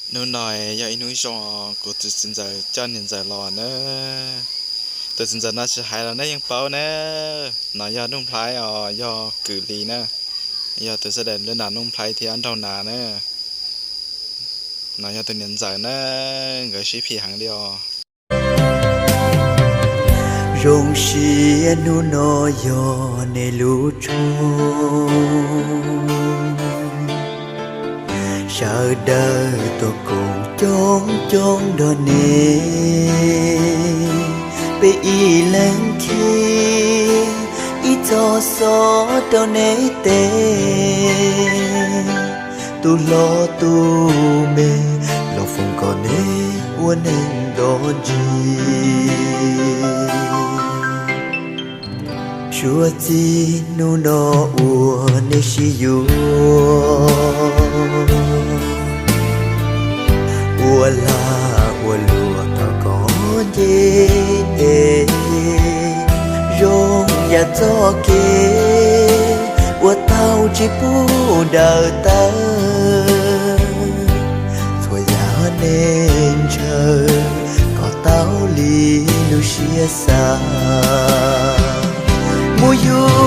Hnub no yog ib hnub zoo, kuv tus txiv ntxawm coj niam ntxawm los na. Tus txiv ntxawm no tsis hais los nej yeej paub na. No yog Nuj Nplhaib os, yog kwv Lis na, yog tus sawv daws nrog Nuj Nplhaib thiab nraug Nas na. No yog tus niam ntxawm na, nkawd sib phim heev li os. Zoo siab hnub no yog nej lub tshooj, sawv daws tuaj koom coob coob nrog nej, peb ib leeg khib ib txoj xov rau nej teb. Tus hlob tus me, los foom kom nej ua neej nto ntsis. Suav txij hnub no uas nej sib yuav, ua lag ua luam thov kom nce es, zoo yam txoj kev ua tau tsis pub daws tawv. Txhua yam nej ntshaw kom tau li lub siab xav, mus yug